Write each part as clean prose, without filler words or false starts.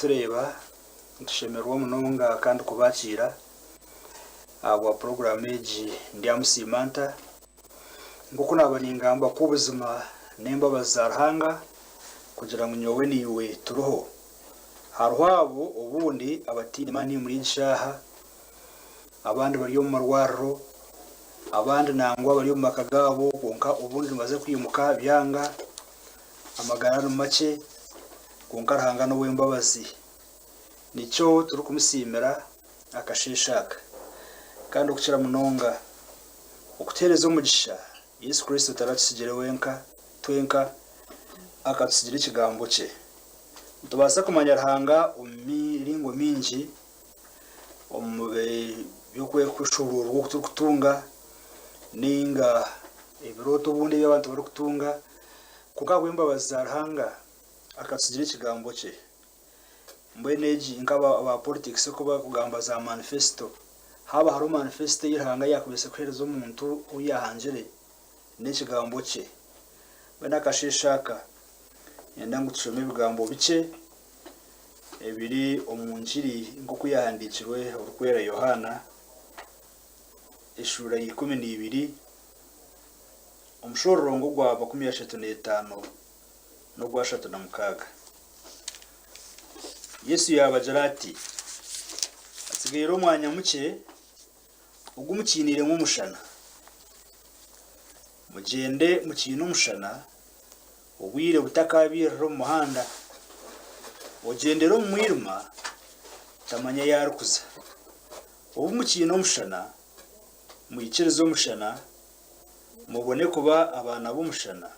Tureeba nitushemererwa munonga kandi kubakiira ahabwa puroguraamu egi Ndyamusiima Nta. Nk'oku naaba ningamba kwo buzima n'embabazi za Ruhanga kugira ngu nyowe naiwe turiho. Hariho abo obundi abataine maani omuri egi shaaha, abandi bari omu marwariro, abandi nangwa bari omu maka gaabo kwonka obundi nibaza kwimuka byanga, amagara ni makye. Kwonka Ruhanga n'ow'embabazi. Nikyo turikumusiimira akasheeshe aka. Kandi okukira munonga, okutuheereza omugisha, Yesu Kristo taratutsigire wenka, twenka, akatutsigira Ekigambo kye. Nitubaasa kumanya Ruhanga omu miringo mingi, omu by'okweshuuruurirwa oku turikutunga, nainga ebirooto obundi ebi abantu barikutunga, kwonka ahabw'embabazi za Ruhanga, Akatutsigira ekigambo kye. Mbwenu egi nk'aba aba politics oku barikugamba za manifesto. Haaba hariho manifesto ei Ruhanga yaakubaasa kuheereza omuntu ou yaahangire, n'ekigambo kye. Mbwenu akasheeshe aka, niinyenda ngu tushome ebigambo bikye ebiri omu ngiri nk'oku yaahandiikirwe Orikwera Yohaana, eshuura ya 12, omushororongo gwa 35. n'ogwashatu na mukaaga. Yesu yaabagira ati, Hatsigaire omwanya mukye ogu mukiiniiremu omushana. Mugyende mukiine omushana, obwire butakaabairira omu muhanda. Ogyendera omu mwirima tamanya ei arikuza. Obu mukiine omushana, mwikirize omushana, mubone kuba abaana b'omushana.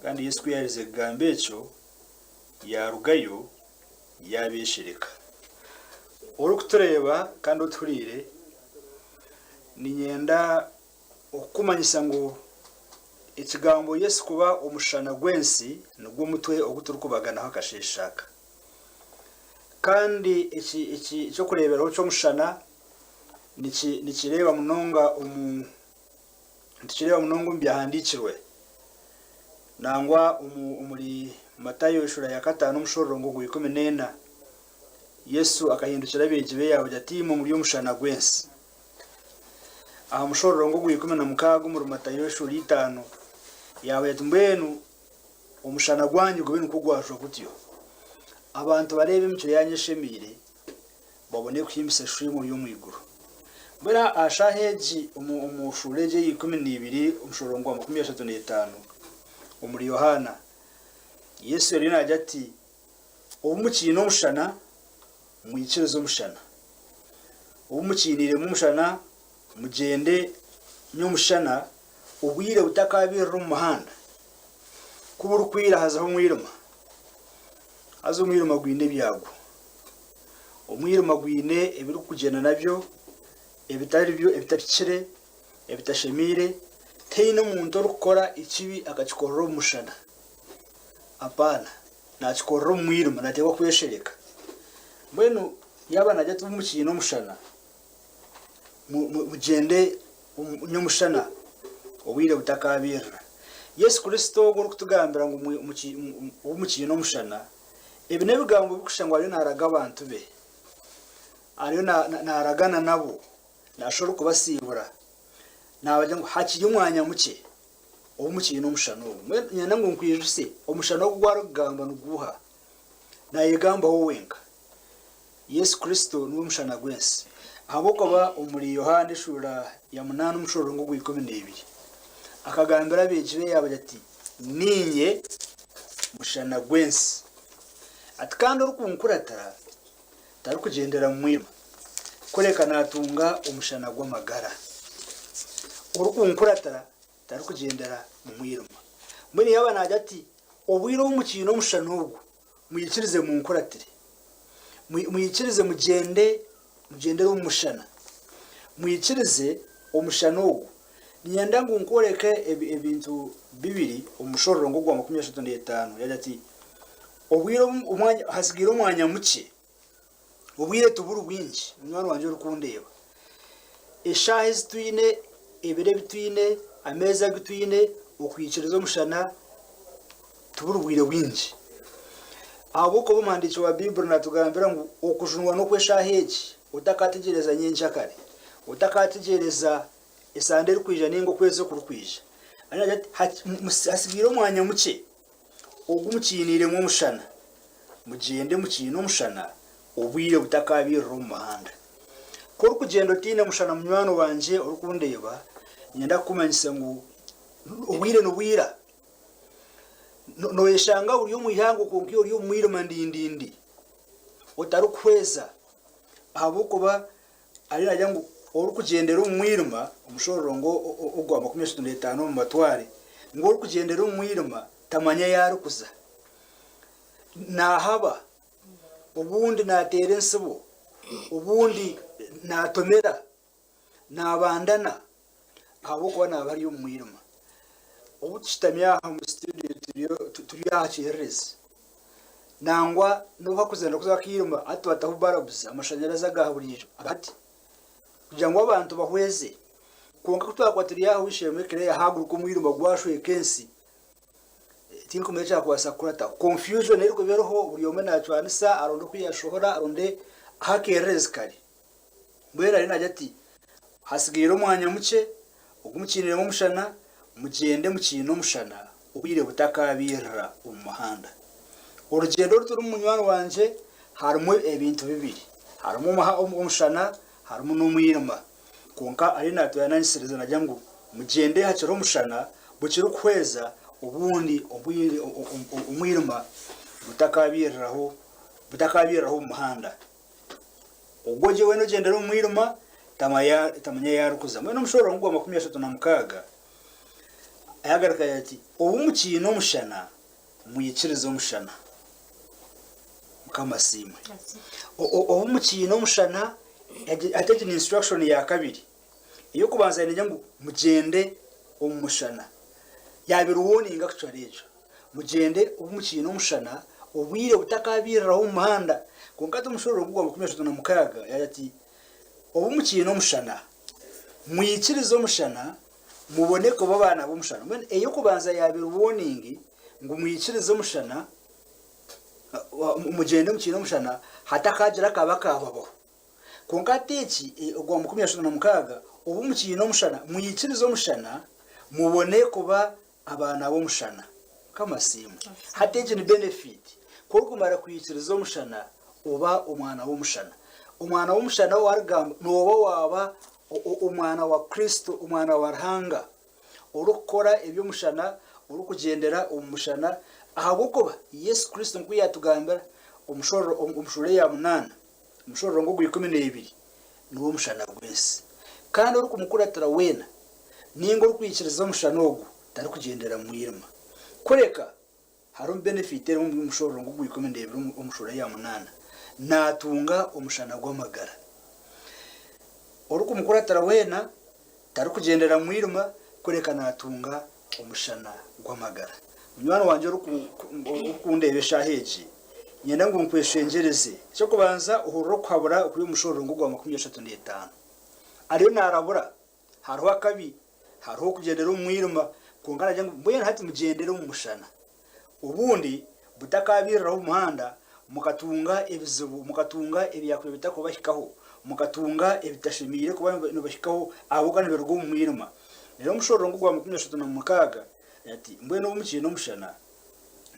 Kandi Yesu ku yaaherize kugamba ekyo, yaarugayo, yaabeeshereka. Orikutureeba kandi otuhuriire, niinyenda okukumanyisa ngu ekigambo Yesu kuba omushana gw'ensi nigwo mutwe ogu turikubaganaho akasheeshe aka. Kandi eki eki eky'okureeberaho ky'omushana nikireeba munonga omu Nitukireeba munonga omu Byahandiikirwe. Nangwa omuri Matayo eshuura ya kataano omushororongo ogwa 14, Yesu akahindukira abeegi be yaabagira ati, Imwe muri omushana gw'ensi. Aha mushororongo ogwa 16 omuri Matayo eshuura itaano, yaabagira ati, Mbwenu omushana gwanyu gube nikwo gwajwa gutyo, abantu bareebe emicwe yaanyu eshemeire, babone kuhimbisa Shoimwe ori omu iguru. Mbwenu aha shaaha egi, omu shuura egi eya 12 omushororongo gwa 35 omuri Yohaana, Yesu ariyo naagira ati, Obu mukiine omushana, mwikirize omushana. Obu mukiiniiremu omushana, mugyende nyomushana, obwire butakaabairira omu muhanda. Ku burikwira hazaho omwirima, haza omwirima gwine ebyagwo. Omwirima gwine ebirikugyenda nabyo ebitari byo, ebitahikire, ebitashemeire. Tihaine omuntu orikukora ekibi akakikorera omu mushana. Apaana, naakikorera omu mwirima, naateekwa kweshereka. Mbwenu yaaba naagira ati obu mukiine omushana, mugyende nyomushana obwire butakaabairira. Yesu Kristo ogwo orikutugambira ngu obu mukiine omushana, Ebi n'ebigambo ebirikushusha ngu ariyo naaraga abantu be. Ariyo naaragana nabo, naashusha orikubasiibura. Naabagira ngu hakiri omwanya mukye obu mukiine omushana ogu. Mbwenu niinyenda ngu nkwijusye, omushana ogu ogu arikugamba niguuha? Naayegambaho wenka. Yesu Kristo niwe mushana gw'ensi. Ahabw'okuba omuri Yohaana eshuura ya munaana omushororongo ogwa 12, akagambira abeegi be yaabagira ati, Niinye mushana gw'ensi. Ati, Kandi orikunkuratira tarikugyendera mu mwirima, kureka naatunga omushana gw'amagara. Orikunkuratira tarikugyendera mu mwirima. Mbwenu yaaba naagira ati, Obwire obu mukiine omushana ogu, Mwikirize munkuratire. Mwikirize mugyende, mugyendere omu mushana. Mwikirize omushana ogu. Niinyenda ngu nkworeke ebintu bibiri omu mushororongo ogwa 35. Yaagira ati, Obwire obu, omwanya, hatsigaire omwanya mukye. Obwire tiburi bwingi, munywani wangye orikundeeba. Eshaaha ezi twine, ebiro ebi twine, ameezi agu twine, okwikiriza omushana tiburi bwire bwingi. Ahabw'okuba omuhandiiki wa Baiburi naatugambira ngu okujunwa n'okw'eshaaha egi, otakategyereza nyenkyakare, otakategyereza esande erikwija nainga okwezi okurikwija. Ariyo naagira ati, Hatsigaire omwanya mukye ogu mukiiniiremu omushana, mugyende mukiine omushana, obwire butakaabirira omu muhanda. Ku orikugyenda otaine mushana munywani wangye orikundeeba, niinyenda kukumanyisa ngu obwire nibwira. Nooyeshanga ori omu ihangwe kwonka ori omu mwirima ndindindi otarikuhweza ahabw'okuba ariyo naagira ngu orikugyendera omu mwirima, omushororongo ogwa 35 omu matware, ngu orikugyendera omu mwirima tamanya ei arikuza. Naahaba, obundi naateera entsibo, obundi naatomera. Naabandana ahabw'okuba naaba ari omu mwirima. Obu tushutami aha omu situdiyo turi aha kyererezi, nangwa n'obu hakuzenda kuza akairima hati twataho barabuzi, amashanyarazi aga buriijo hati kugira ngu abantu bahweze. Kwonka ku twakuba turi aha ow'eishe-emwe Claire haaguruka omwirima gwashweka ensi, tinkumanya ekyakubaasa kukurataho. Confusion erikuba eriho buri omwe naacwanisa aronde oku yaashohora aronde ahu akeererezi kari. Mbwenu ariyo naagira ati, Hatsigaire omwanya mukye, ogu mukiiniremu omushana, mugyende mukiine omushana, obwire butakaabairira omu muhanda. Orugyendo oru turimu munywani wangye harimu ebintu bibiri, harimu omushana harimu n'omwirima. Kwonka ariyo naatwehananyisiriza naagira ngu mugyende hakiri omushana bukirikuhweza obundi omwirima butakaabairiraho omu muhanda. Ogwo ogye weena ogyendera omu mwirima tamanya ahi arikuza. Mbwenu omushororongo gwa 36 yagaruka yaagira ati, Obu mukiine omushana, mwikirize omushana. Mukama asiimwe. Obu mukiine omushana, hati egi ni instruction ya kabiri. Ey'okubanza neegira ngu mugyende omu mushana. Yaabaire warning actually egyo. Mugyende obu mukiine omushana, obwire butakabairiraho omu muhanda. Kwonka hati omushororongo gwa 36 yaagira ati, Obu mukiine omushana, mwikirize omushana, mubone kuba abaana b'omushana. Mbwenu ey'okubanza yaabaire warning ngu mwikirize omushana, mugyende mukiine omushana, hatakaagira akabi akaababaho. Kwonka hati eki, ogwa 36, obu mukiine omushana, mwikirize omushana, mubone kuba abaana b'omushana. Mukama asiimwe. Hati egi ni benefit. Ku orikumara kwikiriza omushana, oba omwana w'omushana. Omwana w'omushana ou arikugamba, nooba waaba omwana wa Kristo, omwana wa Ruhanga, orikukora eby'omushana, orikugyendera omu mushana, ahabw'okuba Yesu Kristo nk'oku yaatugambira omu shuura eya munaana, Omushororongo ogw'ikumi n'ebiri niwo mushana gw'ensi, kandi orikumukuratira weena nainga orikwikiriza omushana ogwo tarikugyendera mu mwirima. Kureka, harimu benefit erimu omu mushororongo ogw'ikumi n'ebiri omu shuura ya munaana, naatunga omushana gw'amagara. Orikumukuratira weena tarikugyendera mu mwirima, kureka naatunga omushana gw'amagara. Munywani wangye orikundeeba eshaaha egi, niinyenda ngu nkweshengyereze. Eky'okubanza, ohurire okuhabura okuri omu mushororongo gwa 35. Ariyo naarabura, hariho akabi, hariho okugyendera omu mwirima, kwonka naagira ngu mbwenu hati mugyendere omu mushana. Obundi butakaabairiraho omu muhanda, mukatunga ebizibu, mukatunga ebyakubaire bitarikubahikaho, mukatunga ebitashemeire kuba nibibahikaho ahabw'okuba nibiruga omu mwirima. Reero omushororongo gwa 36 ati, Mbwenu obu mukiine omushana,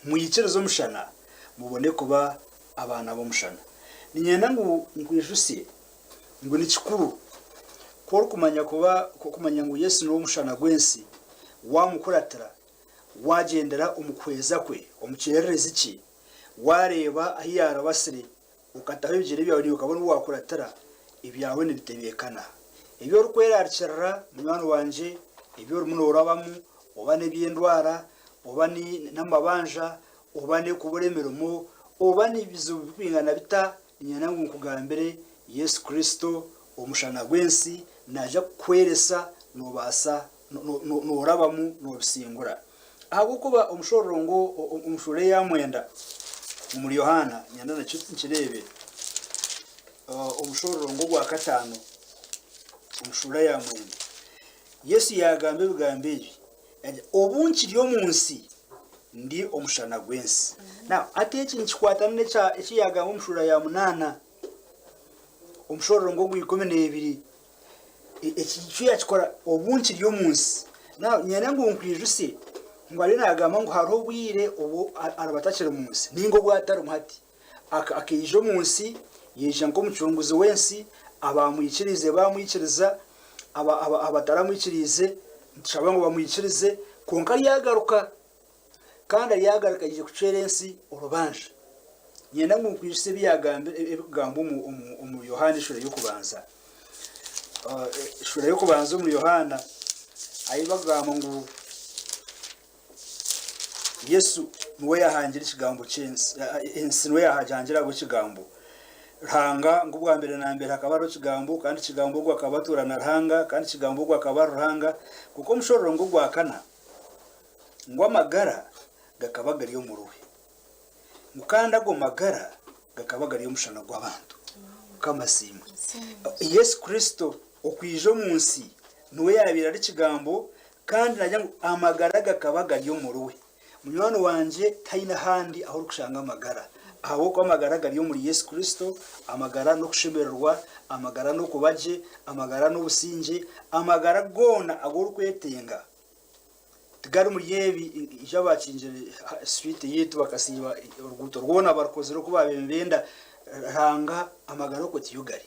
mwikirize omushana, mubone kuba abaana b'omushana. Niinyenda ngu nkwijutsye ngu ni kikuru ku orikumanya kuba kumanya ngu Yesu niwe omushana gw'ensi, waamukuratira, Waagyendera omu kuhweza kwe, omu kyererezi kye, waareeba ahu yaarabasire, okataho ebigyere byawe naiwe okabona obu waakuratira, ebyawe nibitebeekana. Ebi orikwerarikirira, munywani wangye, ebi orimu noorabamu, oba n'eby'endwara, oba n'amabanja, oba n'okubura emirimo, oba n'ebizibu birikwingana bita, niinyenda ngu nkugambire, Yesu Kristo, omushana gw'ensi, naija kukuhweresa, noobaasa noorabamu noobisingura. Ahabw'okuba omushororongo omu shuura eya mwenda omuri Yohaana, niinyenda nakyo nkireebe, omushororongo ogwa kataano omu shuura ya mwenda, Yesu yaagamba ebigambo ebi, yaagira, Obu nkiri omu nsi, Ndi omushana gw'ensi. Now, hati eki nikikwatana n'ekya eki yaagamba omu shuura ya munaana, omushororongo ogw'ikumineebiri. Eki nikyo yaakikora obu nkiri omu nsi. Now, niinyenda ngu nkwijusye ngu ariyo naagamba ngu hariho obwire obu ariba atakiri mu nsi nainga obu atarimu hati. Akaija omu nsi, yaija nk'omucunguzi w'ensi, abaamwikiriize baamwikiriza, abataramwikiriize nitushaba ngu bamwikirize, kwonka aryagaruka, kandi aryagaruka aije kucwera ensi orubanja. Niinyenda ngu nkwijusye ebi yaagambire, ebirikugambwa omu Yohaana eshuura y'okubanza. Eshuura y'okubanza omuri Yohaana ahu barikugamba ngu Yesu niwe yaahangire ekigambo ky'ensi, ensi niwe yaagihangire ahabw'ekigambo. Ruhanga ngu obwa mbere na mbere hakaba hariho ekigambo, kandi ekigambo ogwo akaba atuura na Ruhanga, kandi ekigambo ogwo akaba ari Ruhanga. Kwonka omushororongo ogwa kana, ngu amagara gakaba gari omuriwe, ngu kandi ago magara gakaba gari omushana gw'abantu. Mukama asiimwe. Yesu Kristo okwija omu nsi niwe yaabaire ari Kigambo, Kandi naagira ngu amagara gakaba gari omuriwe. Munywani wangye, tihaine ahandi ahu orikushanga amagara, ahabw'okuba amagara gari omuri Yesu Kristo. Amagara n'okushemererwa, amagara n'okuba gye, amagara n'obusingye, amagara goona agu orikwetenga tigari muri ebi ija baakingire sitwiti yaitu bakasiiba oruguuto rwona barukozire oku baabaire nibenda. Ruhanga amagara okwo tiyo gari.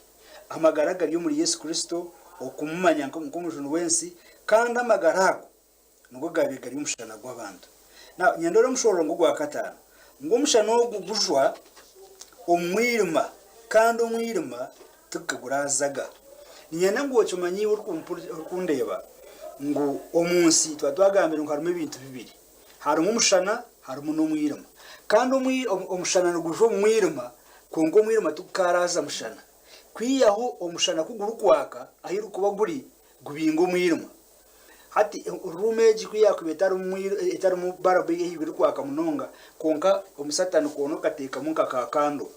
Amagara gari omuri Yesu Kristo, okumumanya nk'Omujuni w'ensi, kandi amagara ago nigo gaabaire gari omushana gw'abantu. Now, nyenda ore omushororongo ogwa kataano, ngu omushana ogu gujwa omu mwirima, kandi omwirima tigukaguraazaga. Niinyenda ngu okimanye iwe orikundeeba ngu omu nsi twaba twagambire ngu harimu ebintu bibiri, harimu omushana harimu n'omwirima. Kandi omushana nigujwa omu mwirima, Kwonka omwirima tigukaaraaza mushana. Kwihaho omushana ku gurikwaka, ahu rurikuba guri, gubinga omwirima. Hati ruumu egi ku yaakuba etarimu barabu ey'ahaiguru erikwaka munonga, kwonka omusatani kwona okateekamu nka kaakando,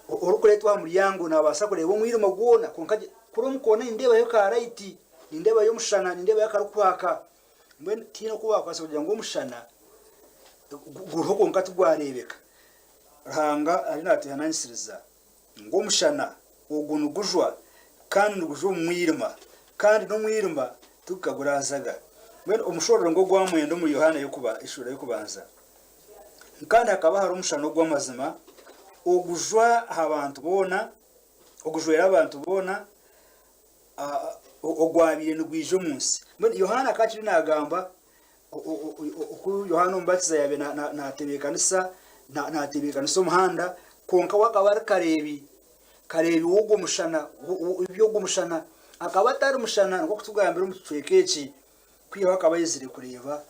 orikureetwa aha muryango naabaasa kureeba omwirima gwona, kwonka kuri omu koona nindeebayo kaarayiti, nindeebayo omushana, nindeebayo akarikwaka. Mbwenu tihaine oku waakubaasa kugira ngu omushana guriho kwonka tigwareebeka. Ruhanga ariyo naatwehanangiriza ngu omushana ogwo nigujwa kandi nigujwa omu mwirima kandi n'omwirima tigukaguraazaga. Mbwenu omushororongo ogwa mwenda omuri Yohaana eshuura y'okubanza, Kandi hakaba hariho omushana ogw'amazima ogujwa aha bantu boona, ogujwera abantu boona, ogwabaire nigwija omu nsi. Mbwenu Yohaana akaba akiri naagamba oku Yohaana Omubatiza yaabaire naatebeekanisa naatebeekanisa omuhanda, kwonka we akaba ari kareebi, kareebi w'ogwo mushana, w'eby'ogwo mushana. Akaba atari mushana nk'oku tugambire omu kicweka eki, kwihaho akaba aizire kureeba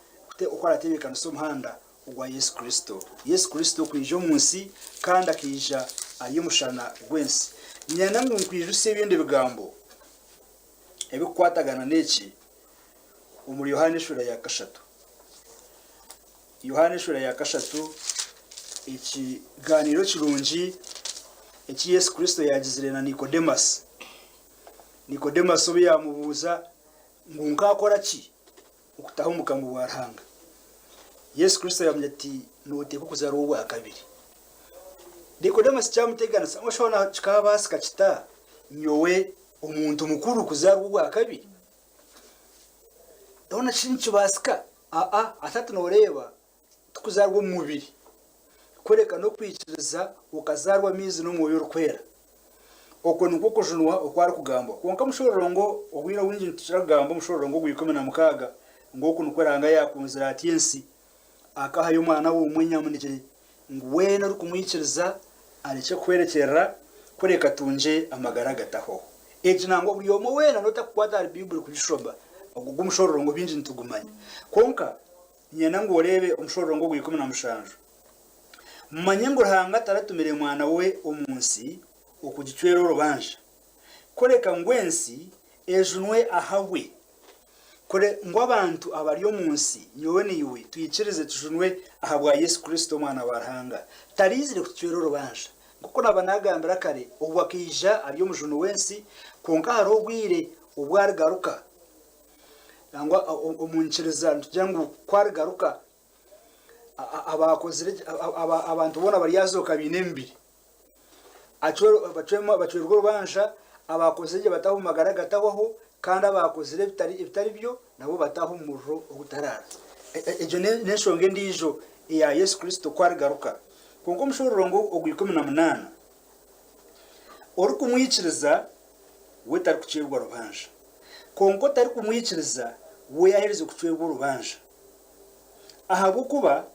oku araatebeekanisa omuhanda ogwa Yesu Kristo. Yesu Kristo kwija omu nsi kandi akaija ari omushana gw'ensi. Niinyenda ngu nkwijutsye ebindi bigambo ebirikukwatagana n'eki omuri Yohaana eshuura ya kashatu. Yohaana eshuura ya kashatu, ekigaaniiro kirungi eki Yesu Kristo yaagizire na Nikodemasi. Nikodemasi obu yaamubuuza ngu nkaakora ki okutaaha omu Bukama bwa Ruhanga. Yesu Kristo yaamugira ati, Nooteekwa okuzaarwa obwakabiri. Nikodemasi kyamuteganisa, ngu hoona kikaabaasika kita nyowe omuntu mukuru kuzaarwa obwakabiri? Hoona shi nikibaasika? Aa, hati hati nooreeba tikuzaarwa omu mubiri, kureka n'okwikiriza okazaarwa amaizi n'omwoyo orikwera. Okwo nikwo kujunwa oku arikugambwa. Kwonka omushororongo, obwire obwingi nitukira kugamba omushororongo ogwa 16 ngu oku nikwo Ruhanga yaakunzire ati ensi, akahayo Omwana we omwe nyamunegyere, ngu weena orikumwikiriza arekye kuhwerekyerera, kureka atungye amagara agatahwaho. Egi nangwa buri omwe weena n'otakukwata ahari Baibuli kugishoma, ogwo gw'omushororongo baingi nitugumanya. Kwonka niinyenda ngu oreebe omushororongo ogwa 17. Mumanye ngu Ruhanga taratumire Mwana we omu nsi okugicwera orubanja, kureka ngu ensi ejunwe ahabwe. Kure ngu abantu abari omu nsi, nyowe naiwe, twikirize tujunwe ahabwa Yesu Kristo Omwana wa Ruhanga. Taraizire kutucwera orubanja. Nk'oku naaba naagambira kare, obwo akaija ari Omujuni w'ensi, kwonka hariho obwire obu arigaruka. Nangwa omu nyikiriza nitugira ngu ku arigaruka, abaakozire abantu boona baryazooka baine emibiri. Bacwerwe orubanja, abaakozire gye bataahe omu magara agatahwaho, kandi abaakozire ebitari byo nabo bataahe omu muriro ogutaraara. Egyo n'enshonga endiijo eya Yesu Kristo ku arigaruka. Kwonka omushororongo ogw'ikumi na munaana, orikumwikiriza we tarikucwerwa rubanja, kwonka otarikumwikiriza we yaaherize kucwerwa orubanja, ahabw'okuba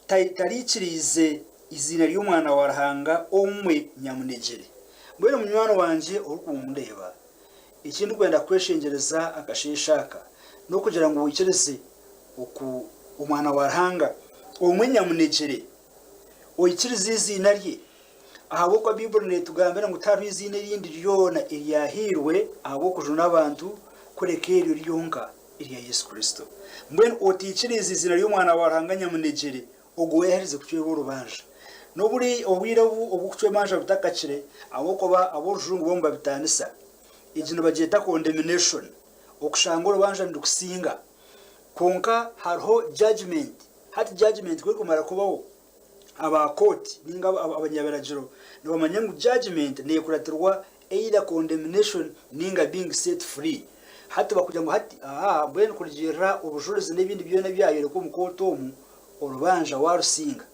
taraikiriize eiziina ry'Omwana wa Ruhanga omwe nyamunegyere. Mbwenu munywani wangye orikundeeba, eki ndikwenda kukweshengyereza akasheeshe aka, n'okugira ngu oikirize oku Omwana wa Ruhanga omwe nyamunegyere, oikirize eiziina rye, ahabw'okuba Baiburi neetugambira ngu tihariho eiziina erindi ryona eryahairwe ahabw'okujuna abantu kureka eryo ryonka erya Yesu Kristo. Mbwenu otaikiriize eiziina ry'Omwana wa Ruhanga nyamunegyere, ogwo we yaherize kucwerwa orubanja. N'oburi obwire obu obw'okucwa emanja butakakire, ahabw'okuba ab'orujungu bo nibabitaanisa. Egi nibagyeta condemnation, okushanga orubanja nirukusinga. Kwonka hariho judgement. Hati judgement ku erikumara kubaho, aba kooti ninga abanyabiragiro nibamanya ngu judgement nekuratirwa either condemnation ninga being set free. Hati bakugira ngu hati ahaa mbwenu kurugirira obujurizi n'ebindi byona ebyayorekwa omu kooti omu, orubanja warusinga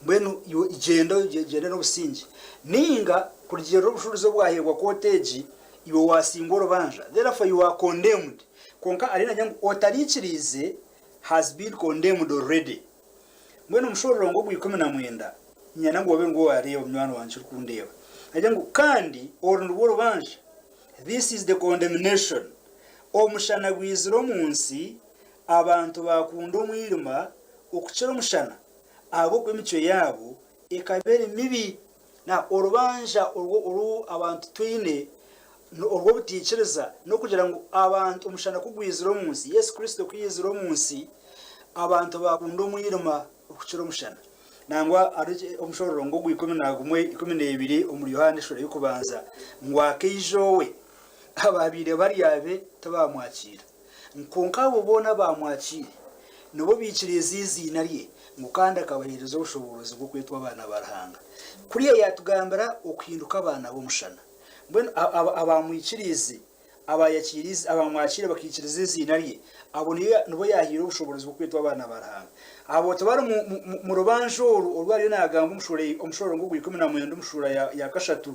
mbwenu iwe gyenda ogyende n'obusingye. Ninga kurugirira obujurizi obwaheebwa kooti egi iwe wasingwa orubanja therefore you are condemned. Kwonka ariyo nagira ngu otariikiriize has been condemned already. Mbwenu omushororongo ogw'ikumi na mwenda, niinyenda ngu obe nigwo waareeba munywani wangye orikundeeba. Naagira ngu, Kandi oru nirwo rubanja, this is the condemnation, omushana gwizire omu nsi, abantu baakunda omwirima okukira omushana, ahabw'okuba emicwe yaabo ekaba eri mibi. Na orubanja orwo oru abantu twine orw'obutaikiriza n'okugira ngu abantu omushana ku gwizire omu nsi, Yesu Kristo ku yaizire omu nsi, abantu baakunda omwirima okukira omushana. Nangwa hariho omushororongo ogw'ikumi na gumwe, 12 omuri Yohaana eshuura y'okubanza ngu akaija owe, abaabaire bari abe tibaamwakiira. Kwonka abo boona abaamwakiire, nibo baikiriize eiziina rye, ngu kandi akabaheereza obushoboorozi bw'okwetwa abaana ba Ruhanga. Kuriya yaatugambira okuhinduka abaana b'omushana. Mbwenu abaamwikiriize, abaayakiire, abaamwakiire bakaikiriza eiziina rye, abo nibo yaahaire obushoboorozi bw'okwetwa abaana ba Ruhanga. Abo tibari mu rubanja oru oru ariyo naagamba omushororongo ogw'ikumi na mwenda omu shuura ya kashatu,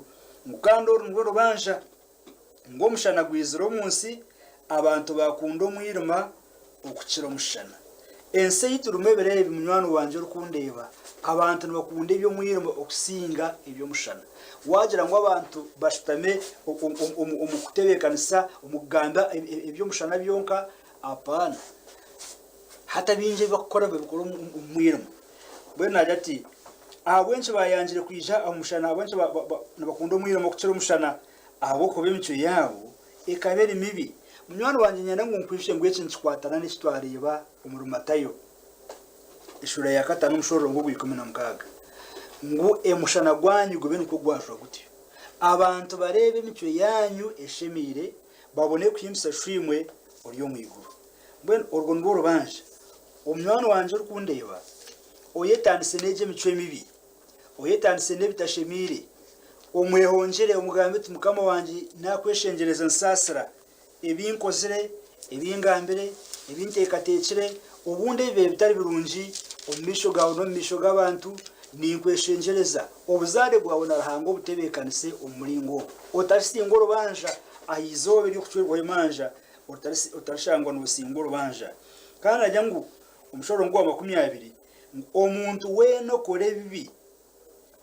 ngu kandi oru nirwo rubanja. Ngu omushana gwizire omu nsi, abantu baakunda omwirima okukira omushana. Ensi ei turimu ebiro ebi, munywani wangye orikundeeba, abantu nibakunda eby'omwirima okusinga eby'omushana. Waagira ngu abantu bashutame omu kutebeekanisa, omu kugamba eby'omushana byonka, apaana. Hati abaingi ebi barikukora nibabikora omu mwirima. Mbwenu naagira ati, Ahabw'enki baayangire kwija omu mushana? Ahabw'enki nibakunda omwirima okukira omushana? Ahabw'okuba emicwe yaabo ekaba eri mibi. Munywani wangye niinyenda ngu nkwijukye ngu eki nikikwatana n'eki twareeba omuri Matayo eshuura ya kataano omushororongo ogw'ikumi na mukaaga, ngu omushana gwanyu gube nikwo gwajwa gutyo, abantu bareebe emicwe yaanyu eshemeire, babone kuhimbisa Shoimwe ori omu iguru. Mbwenu orwo nirwo rubanja. Omunywani wangye orikundeeba, oyetaanise n'egi emicwe mibi. Oyetaanise n'ebitashemeire, omwehongyere omugambe oti, Mukama wangye naakweshengyereza nsaasira ebi nkozire, ebi ngambire, ebi nteekateekire, obundi ebibaire bitari birungi omu maisho gaawe n'omu maisho g'abantu, ninkweshengyereza obuzaare bwawe na Ruhanga obutebeekanise omu muringo ogu. Otarisingwa orubanja aha izooba ery'okucwerwaho emanja, otarishangwa noosingwa orubanja. Kandi naagira ngu omushororongo gwa 20 ngu omuntu weena okora ebibi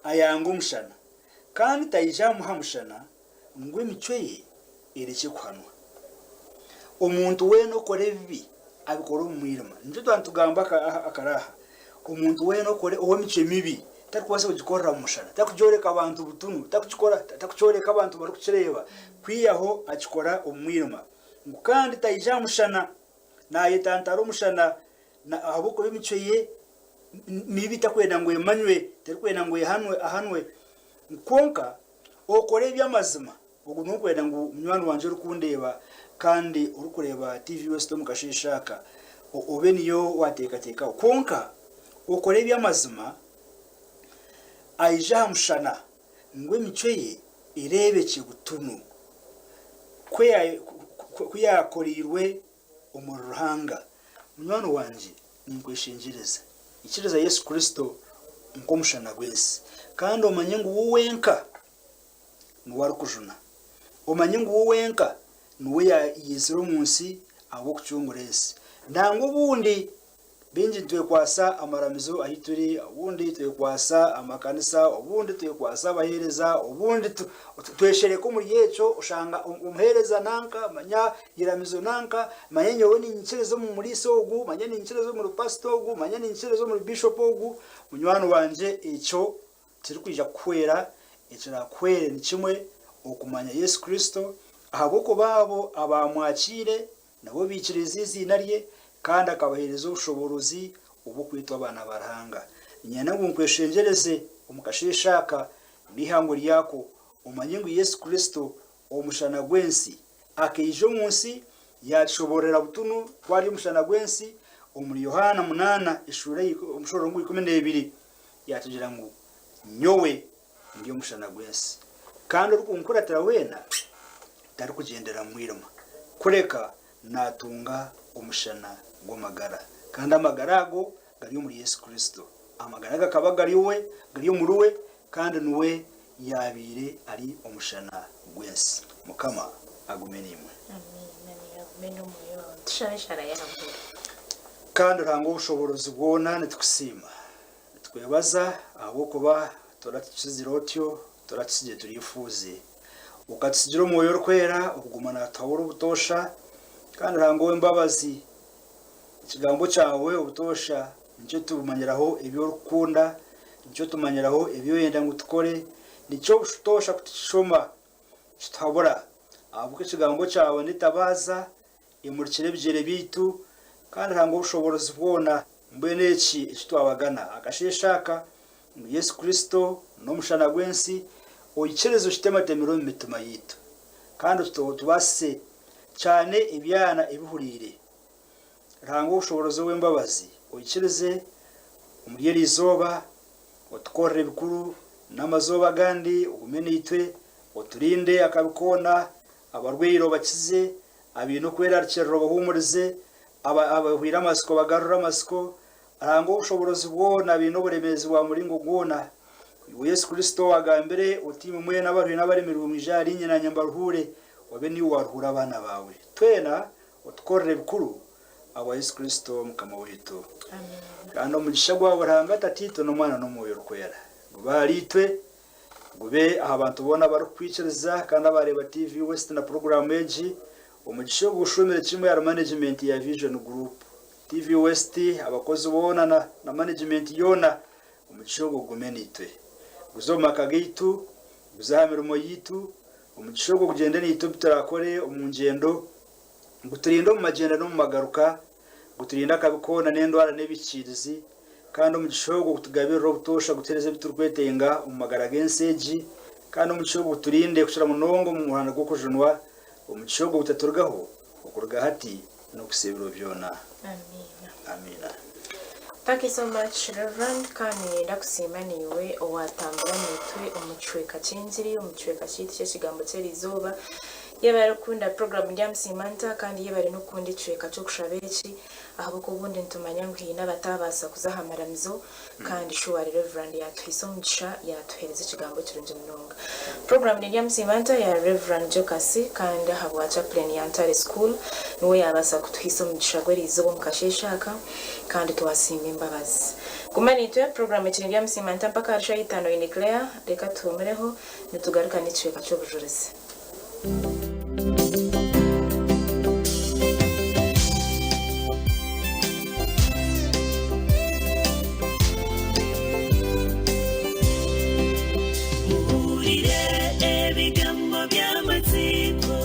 ayanga omushana, kandi taija aha mushana ngu emicwe ye erekye kuhanwa. Omuntu weena okora ebibi abikora omu mwirima. Nikyo twaba nitugamba akare aha. Omuntu weena okora ow'emicwe mibi tarikubaasa kugikorera mu mushana, tarikugyoreka abantu butunu, tarikukikora, tarikukyoreka abantu barikukireeba, kwihaho akikora omu mwirima. Ngu kandi taija aha mushana, naayetantara omushana ahabw'okuba emicwe ye mibi tarikwenda ngu emanywe, tarikwenda ngu ehanwe ahanwe. Kwonka okora eby'amazima, ogu n'okwenda ngu munywani wangye orikundeeba Kandi orikureeba TV West omu kasheeshe aka, obe niyo waateekateekaho. Kwonka okora eby'amazima aija aha mushana ngu emicwe ye ereebekye butunu ku yaakoreirwe omuri Ruhanga. Munywani wangye, ninkweshengyereza, ikiriza Yesu Kristo nk'omushana gw'ensi, kandi omanye ngu we wenka niwe arikujuna. Omanye ngu we wenka niwe yaizire omu nsi ahabw'okucungura ensi. Nangwa obundi baingi nitwekwatsa amaramizo ahu turi, obundi twekwatsa amakanisa, obundi twekwatsa abaheereza, obundi tweshereka omuri ekyo oshanga omuheereza nanka, manya iramizo nanka, manya nyowe niinyikiriza omu muriisa ogu, manya niinyikiriza omuri pasita ogu, manya niinyikiriza omuri bishopu ogu. Munywani wangye ekyo Tirikwija kukuhwera, ekiraakuhwere ni kimwe, okumanya Yesu Kristo, ahabw'okuba abo abaamwakiire nabo baikiriize eiziina rye, kandi akabaheereza obushoboorozi obw'okwetwa abaana ba Ruhanga. Niinyenda ngu nkweshengyereze omu kasheeshe aka n'eihangwe ryako, omanye ngu Yesu Kristo, omushana gw'ensi, akaija omu nsi, yaatushoboororera butunu ku ari omushana gw'ensi, omuri Yohaana munaana eshuura omushororongo gwa 12. Yaatugira ngu, Nyowe ndi omushana gw'ensi, kandi orikunkuratira weena tarikugyendera mu mwirima, kureka naatunga omushana gw'amagara. Kandi amagara ago gari omuri Yesu Kristo. Amagara gakaba gari owe, gari omuri we, kandi niwe yaabaire ari omushana gw'ensi. Mukama agume naimwe. Amiina, naiwe agume n'omwoyo waawe. Tushabe eshaara y'aha muheru. Kandi Ruhanga ow'obushoboorozi bwona, nitukusiima. Nitukwebaza ahabw'okuba toratukizire otyo, toratusigire turi efuuzi. Okatusigira Omwoyo Orikwera okuguma naatuhabura obutoosha. Kandi Ruhanga ow'embabazi, Ekigambo kyawe obutoosha nikyo tumanyiraho ebi orikukunda, nikyo tumanyiraho ebi oyenda ngu tukore, nikyo obutoosha ku tukishoma kituhabura. Ahabw'okuba Ekigambo kyawe n'etabaaza Emurikire ebigyere byaitu, kandi Ruhanga ow'obushoboorozi bwona, mbwenu eki eki twabagana akasheeshe aka, ngu Yesu Kristo n'omushana gw'ensi, oikirize okitematemere omu mitima yaitu, kandi otubaasise kyane ebyana ebihuriire. Ruhanga ow'obushoboorozi ow'embabazi, oikirize omuri eri izooba otukorere ebikuru n'amazooba agandi, ogume naitwe, oturinde akabi koona, Abarwaire obakize, abaine okwerarikirira obahuumurize, abahweire amatsiko obagarure amatsiko. Ruhanga ow'obushoboorozi bwona, abaine oburemeezi bwa muringo gwona, Iwe Yesu Kristo owaagambire oti, Imwe mwena abaruhire n'abaremirwe mwije ahariinye naanye mbaruhuure, obe niiwe waaruhuura abaana baawe. Twena otukorere ebikuru ahabwa Yesu Kristo Mukama waitu. Kandi omugisha gwawe Ruhanga Tataitwe n'Omwana n'Omwoyo Orikwera gube ahariitwe. Gube aha bantu boona abarikukwikiriza kandi abaareeba TV West na puroguraamu egi. Omugisha ogu gushumire kimwe ahari manegimenti ya Vision Group. TV West, abakozi boona na na manegimenti yoona, omugisha ogu gugume naitwe. Guze omu maka gaitu, guze aha mirimo yaitu, omugisha ogu gugyende naitwe obu turaakore omu ngyendo, Guturinde omu magyenda n'omu magaruka, guturinde akabi koona n'endwara n'ebihikiirizi, kandi omugisha ogwo gutugabirire obutoosha gutuheereze ebi turikwetenga omu magara g'ensi egi, kandi omugisha ogwo guturinde kukira munonga omu muhanda gw'okujunwa, omugisha ogwo gutaturugaho okuruga hati n'okuhitsya ebiro byona. Amiina. Amiina. Thank you so much Reverend kandi niinyenda kusiima naiwe owatambura naitwe omu kicweka ky'engiri omu kicweka kyaitu ky'ekigambo ky'erizooba. Yebare kukunda puroguramu Ndyamusiima Nta kandi yebare n'okukunda ekicweka ky'okushaba eki ahabw'okuba obundi nitumanya ngu haine abataabaasa kuza aha maramizo kandi shuwa Rev. Yaatuhaisa omugisha yaatuheereza ekigambo kirungi munonga. Puroguramu ni Ndyamusiima Nta ya Rev. Jocus kandi ahabwa Chaplain ya Ntare School niwe yaabaasa kutuhaisa omugisha gw'eriizooba omu kasheeshe aka kandi twasiima embabazi. Guma naitwe, puroguramu egi ni Ndyamusiima Nta mpaka ahari shaaha itaano oine Claire, reka tuhuumureho nitugaruka n'ekicweka ky'obujurizi. Muhurire ebigambo by'amatsiko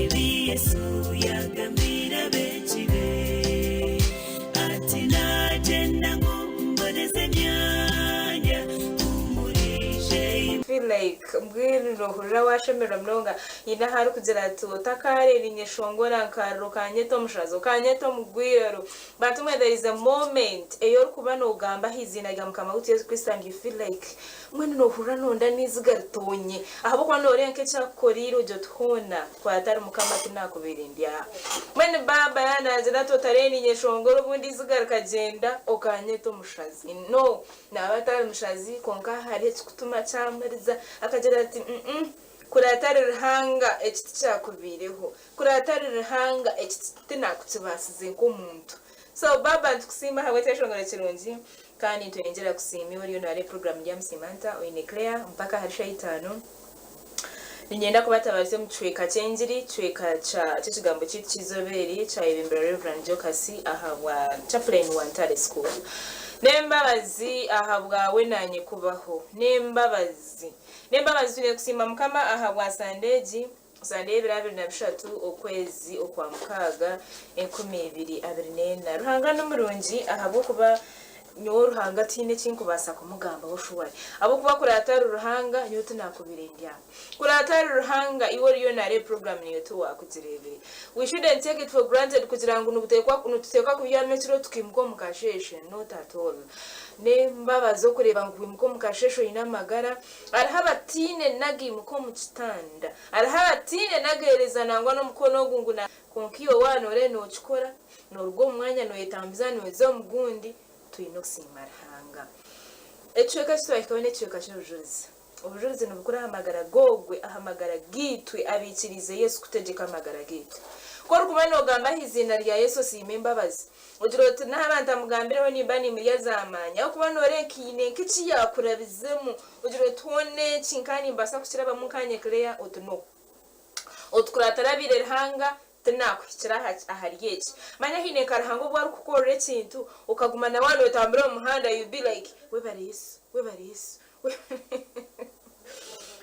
ebi Yesu yaagambiire abeegi be, ati, Naagyenda ngu mboneze emyanya, ku muriije imwe. like mbwenu nohurira washemererwa munonga. Haine ahu arikugira ati otakareeba ninyeshongora nkarira okanyeta omushazi, okanyeta omugwiraro. Bantu mwe there is a moment ei orikuba nogamba aha iziina rya Mukama waitu Yesu Kristo and you feel like mbwenu nohurira nonda n'eiziga ritoonye ahabw'okuba noreeba nk'ekyakukoreire ogye oti hoona ku atari Mukama tinakubaire ndi aha. Mbwenu baaba yaaba naagira ati otareeba ninyeshongora obundi eiziga rikagyenda okanyeta omushazi. No, naaba atari mushazi kwonka hariho ekikutuma kyamuriza akagira ati umm kuri atari Ruhanga eki tikyakubaireho, kuri atari Ruhanga eki tinakukibaasize nk'omuntu. So baaba nitukusiima ahabw'ekyeshongoro kirungi kandi nitweyongyera kusiima iwe oriyo nooreeba puroguraamu Ndyamusiima Nta oine Claire mpaka ahari shaaha itaano. Niinyenda kubatabaariza omu kicweka ky'engiri, kicweka kya ky'ekigambo kyaitu ky'eizooba eri ekyayebembirwa Rev. Jokasi ahabwa Chaplain wa Ntare School. N'embabazi ahabwawe naanye kubaho. N'embabazi. N'embabazi twine kusiima Mukama ahabwa Sande egi, Sande y'ebiro 23 okwezi okwa mukaaga 2024. Ruhanga n'omurungi ahabw'okuba Nyowe Ruhanga tihaine eki nkubaasa kumugambaho shuwari. Ahabw'okuba kuri atari Ruhanga, nyowe tinakubaire ndi aha. Kuri atari Ruhanga, iwe oriyo naareeba puroguraamu naiwe tiwaakugireebire. We shouldn't take it for granted kugira ngu nibuteekwa nituteekwa kubyama ekiro tukaimuka omu kasheeshe. Not at all. N'embabazi okureeba ngu waimuka omu kasheeshe oine amagara. Hariho abataine n'agaimuka omu kitanda. Hariho abataine n'ageereza nangwa n'omukono ogu ngu na. Kwonka iwe waaba nooreeba nookikora, nooruga omu mwanya nooyetambuza nooza omu gundi, twine okusiima Ruhanga. Ekicweka eki twahikaho n'ekicweka ky'obujurizi. Obujurizi nibukura aha magara g'ogwe, aha magara gaitwe abaikiriize Yesu kutegyeka amagara gaitu. Ku orikuba noogamba aha iziina rya Yesu osiima embabazi, ogira oti naaba ntamugambireho nimba nimurya z'amaani, ahabw'okuba nooreeba nkaine nk'eki yaakurabizemu, ogira oti hoona eki nka nimbaasa kukirabamu nkaanye Claire, oti no. Otukuratarabiire Ruhanga tinakuhikira ahari eki. Manya haine nka Ruhanga obu arikukukorera ekintu okaguma na waaba notambura omu muhanda you be like webare Yesu, webare Yesu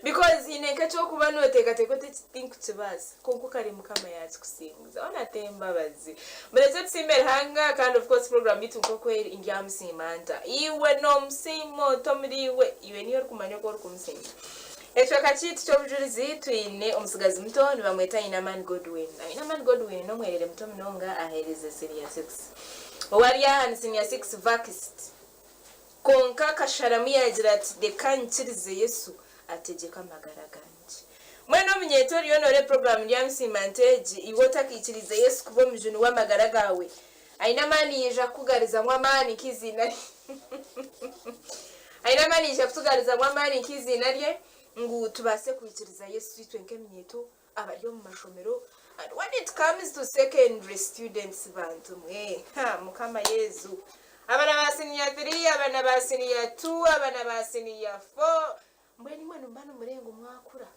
because haine nk'ekyokuba noteekateeka oti eki tinkukibaasa kwonka okareba Mukama yakikusinguza. Hoona t'embabazi. Murekye tusiime Ruhanga kandi of course program yaitu nk'oku eri ndyamusiima nta? Iwe nomusiima ota omuri iwe? Iwe niiwe orikumanya oku orikumusiima. Ekicweka kyaitu ky'obujurizi twine omutsigazi muto nibamweta Ainamani Godwin. Ainamani Godwin n'omwerere muto munonga aheerize siniya six. Ou ari aha ni siniya six Vakist. Kwonka akasharamu yaagira ati reka nyikirize Yesu ategyeke amagara gangye. Mbwenu omunyeeto oriyo nooreeba puroguraamu Ndyamusiima Nta egi, iwe otakaikiriize Yesu kuba omujuni w'amagara gaawe, aine amaani yaija kukugarizamu amaani nk'eiziina rye. Aine amaani yaija kutugarizamu amaani nk'eiziina rye ngu tubaase kwikiriza Yesu itwe nk'eminyeeto abari omu mashomero. And when it comes to secondary students bantu mwe, ha Mukama Yezu! Abana ba siniya three, abana ba siniya two, abana ba siniya four, mbwenu imwe nimuba nimurenga mwakura.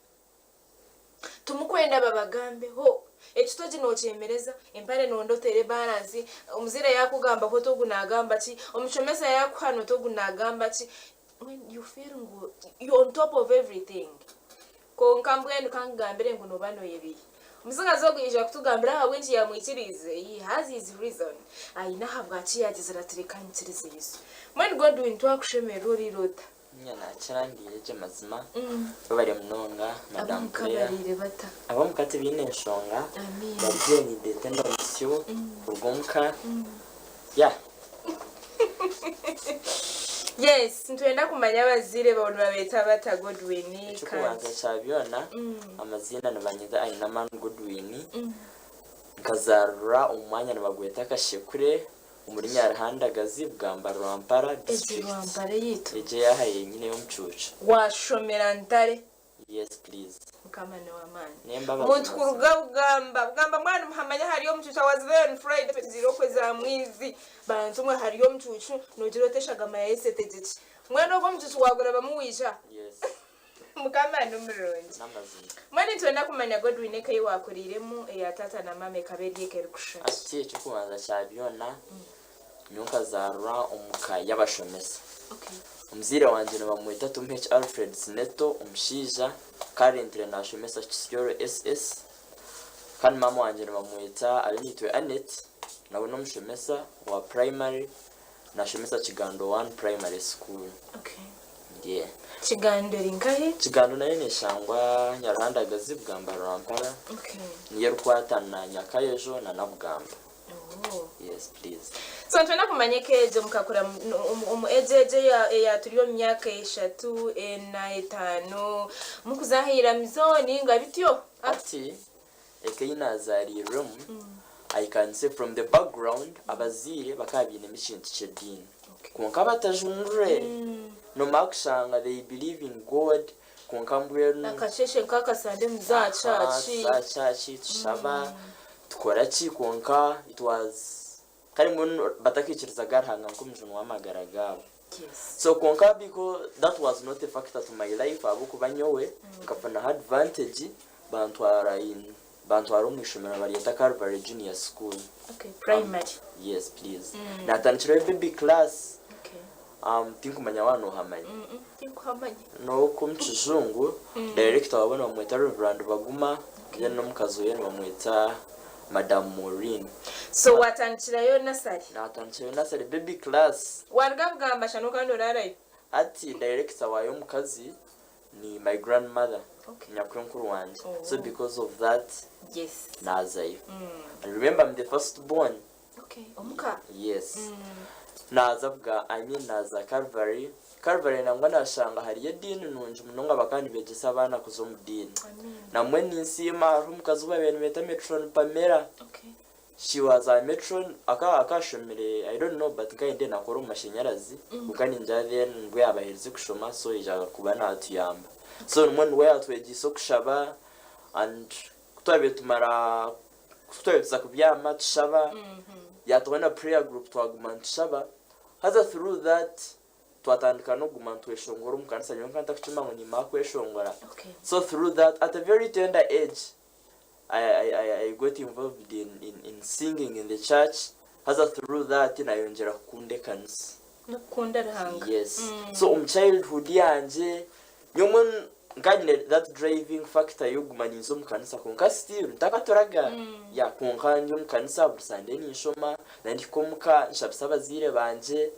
Timukwenda babagambeho. Ekitogi nokyemereza, empare nonda oteere baransi, omuzaire yakugambaho oti ogu nagamba ki, omushomesa yakuhana oti ogu nagamba ki, mbwenu you feel ngu you on top of everything. Kwonka mbwenu kankugambire ngu noba noyebeiha. Omutsigazi ogu yaija kutugambira ahabw'enki yamwikiriize, he has his reason, aine ahabwaki yagizire ati reka nyikirize Yesu. Mbwenu Godwin twakushemererwa oriire ota? Niinye naakira ndiire gye mazima. Webare munonga Madam Ab'omuka Claire. bariire bata? Ab'omuka tibaine nshonga, Amiina. bari gye nindeeta endamutsyo kuruga omuka. Yeah. Yes, nitwenda kumanya abazaire baawe nibabeeta bata Godwin Eky'okubanza kandi. kya byona, amaziina nibanyeta Ainamani Godwin. Nkazaarirwa omu mwanya nibagweta Kashekure. Omuri Nyaruhandagazi, Bugamba Rwampara Egi district. Rwampara eyaitu. Egyo eyaha yenyine ey'omucuucu. Washomera Ntare. Yes please. Mukama nowamaani. N'embabazi Omuntu mazima. kuruga Bugamba. Bugamba mbwenu muhamanya hariyo omucuucu I was there on Friday tugiire okwe za mwizi. Bantu mwe hariyo omucuucu nogira oti eshagama ya Yesu etegyekye. Mbwenu ogwo omucuucu wagurabamu waija. Yes. Mukama nimurungi. N'amazima. Mbwenu nitwenda kumanya Godwin eka ei waakuriiremu eya taata na maama ekaba eri eka erikushusha ki? Hati eky'okubanza kya byona, nyowe nkazaarwa omu ka y'abashomesa. Okay. Omuzaire wangye nibamweta Tumuheki Alfred Sineto, omushaija, currently naashomesa Kisyoro SS. Kandi maama wangye nibamweta Arinaitwe Annet, nawe n'omushomesa wa primary, naashomesa Kigando One Primary School. Okay. Yeah. Kigando eri nkahi? Kigando nayo neshangwa Nyaruhandagazi, Bugamba Rwampara. Okay. Niyo erikwatana Nyakayojo na Nabugamba. Oh. Yes, please. So nitwenda kumanya eka egyo mukakura omu age egyo eya turi omu myaka eshatu, ena, etaano, mukuza aha iramizo ninga bityo? Hati eka ei nazaariirwemu, I can say from the background abazaire bakaba bainemu ekintu ky'ediini. Kwonka batajunire. Nomara kushanga they believe in God kwonka mbwenu. Akasheeshe nk'akasande muze aha church. Tuza aha church tushaba, tukora ki kwonka it was kare mbwenu batakaikirizaga Ruhanga nk'omujuni w'amagara gaabo. So kwonka biko that was not a factor to my life ahabw'okuba nyowe nkafunaho advantage bantwara in bantwara omu ishomero nibaryeta Calvary Junior School. Okay, primary. Yes please. Natandikirayo baby class. Okay. Tinkumanya waaba nohamanya. Tinkuhamanya. N'oku omu kijungu director waabo nibamweta Reverand Baguma then n'omukazi we nibamweta Madam Maureen. So watandikirayo nursery? Natandikirayo nursery baby class. Waruga kugamba shana okaba noraarayo? Hati director waayo omukazi ni my grandmother Okay. nyakwenkuru wangye Oh. so because of that Yes. nazayo. And remember I'm the first born. Okay. Omuka? Yes. Naza bwa I mean naza Calvary. Calvary nangwa nashanga hariyo ediini nungi munonga bakaba nibegyesa abaana kuza omu diini. Amen. Namwe ninsiima hariho omukazi ou babaire nibeeta Matron Pamela. Okay. She was our matron aka akashomire I don't know but nkaye nakora omu mashanyarazi kwonka ningira then nibwo yabaherize kushoma so yaija kuba natuyamba. So nimwo niwe yatwegyeise okushaba and kutwabaire tumara kutwabaire tuza kubyama tushaba yatuha na prayer group twaguma nitushaba haza through that twatandika n'okuguma nitweshongora omu kanisa nyowe nkaba ntakukimanya ngu nimara kweshongora Okay. so through that at a very tender age I, I, I, I got involved in, in, in singing in the church haza through that nayongyera kukunda ekanisa. N'okukunda Ruhanga. Yes. So omu childhood yangye nyowe nka nyine that driving factor y'okuguma ninza omu kanisa kwonka still ntakaturaga. Yeah, kwonka ndi omu kanisa buri Sunday ninshoma, nandihika omuka nshabisa abazaire bangye.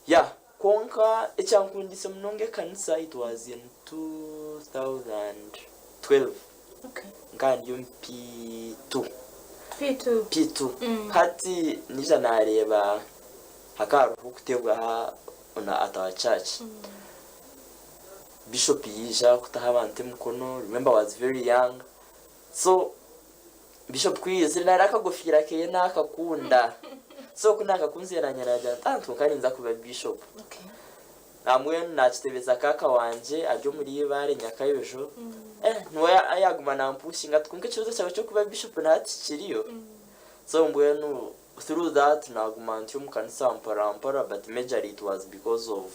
Yeah, kwonka ekyankundiise munonga ekanisa it was in 2012. Okay. Nkaba ndi omu P2. P2. P2. Hati naija nareeba hakaba hariho okutebwaho on at our church. Bishop yaija kutaho abantu emikono, remember I was very young. So Bishop ku yaizire nari akagofiira keye nakakunda. So ku nakakunzire nanye nagira nti ah kwonka ninza kuba bishop. Okay. Nambwenu nakitebeza kaaka wangye ari omuri Ibare Nyakayojo. Eh niwe yaguma nampushinga ati kwonka ekirooto kyawe ky'okuba bishop nahati kikiriyo? So mbwenu through that naguma ntyo omu kanisa mpora mpora but majorly it was because of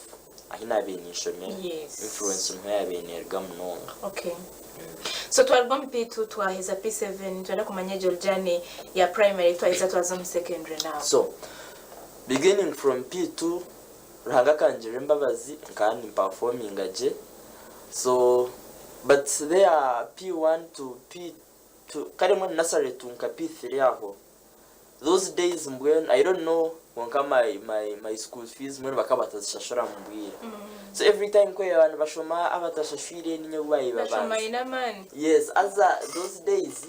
ahi nabaire ninshomera. Yes. Influence niho yabaire neruga munonga. Okay. So twaruga omu P2 twaheza P7 nitwenda kumanya egyo journey ya primary twaheza twaza omu secondary now. So beginning from P2 Ruhanga akangirira embabazi nkaba nimperforminga gye so but there P1 to P2 kare mbwenu nursery to nka P3 aho those days mbwenu I don't know kwonka my my my school fees mbwenu bakaba batazishashura mu bwire so every time ku abantu bashoma abatashashwire ninye obu baabaire Bashoma babanza aine amaani. Yes haza those days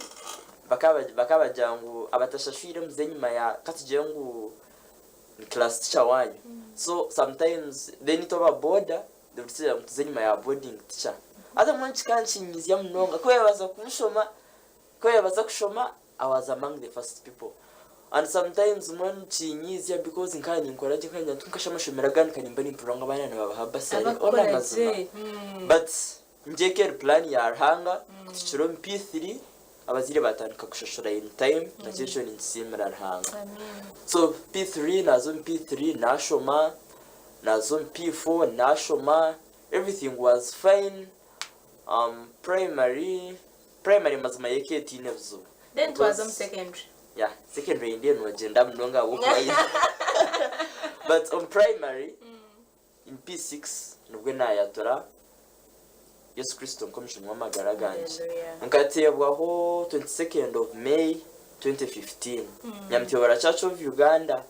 bakaba bakaba bagira ngu abatashashwire muze enyima ya katugire ngu ni class teacher wanyu so sometimes then itwe aba boarder they would say ngu tuze enyima ya boarding teacher haza mbwenu kikankinyizya munonga ku baabaire kunshoma ku baabaire baza kushoma I was among the first people and sometimes mbwenu kinyiizya because nkaba ninkora gye nkaba ningira nti kwonka shi amashomero agandi ka nimba nimpurira ngu abaana nibabaha bursary hoona Abakukora amazima gye. but ngye eka eri plan ya Ruhanga kutukira omu P3 abazaire batandika kushashura in time nakyo ekyo ninkisiimira Ruhanga. Amen. So P3 naaza omu P3 naashoma, naaza omu P4 naashoma, everything was fine, primary, primary mazima yo ekaba etaine buzibu. Then twaza omu Because secondary. yeah, secondary nindeeba noogyenda munonga ahabw'okuba but omu primary in P6 nibwo naayatura Yesu Kristo nk'Omujuni w'amagara gangye. Hallelujah. Nkateebwaho 22nd of May 2015 Nyamutebara Church of Uganda.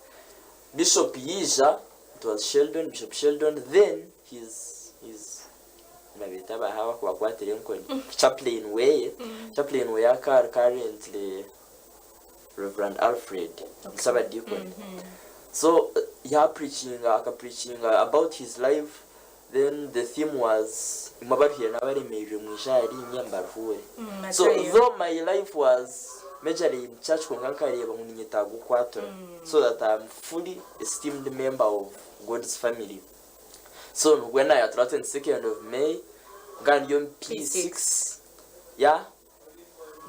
Bishop yaija, it was Sheldon, Bishop Sheldon, then his his nibabeeta baaha abakubakwatira enkoni chaplain weye chaplain weye akaba ari currently Reverend Alfred Nsabadiikoni so yapreachinga akapreachinga about his life then the theme was imwe abaruhire n'abaremereirwe mwije ahariinye mbaruhuure so Matayo. though my life was majorly in church kwonka nkareeba ngu ninyetaaga okwatura so that I'm fully esteemed member of God's family so nibwo nayatura 22nd of May nkaba ndi omu P6 yeah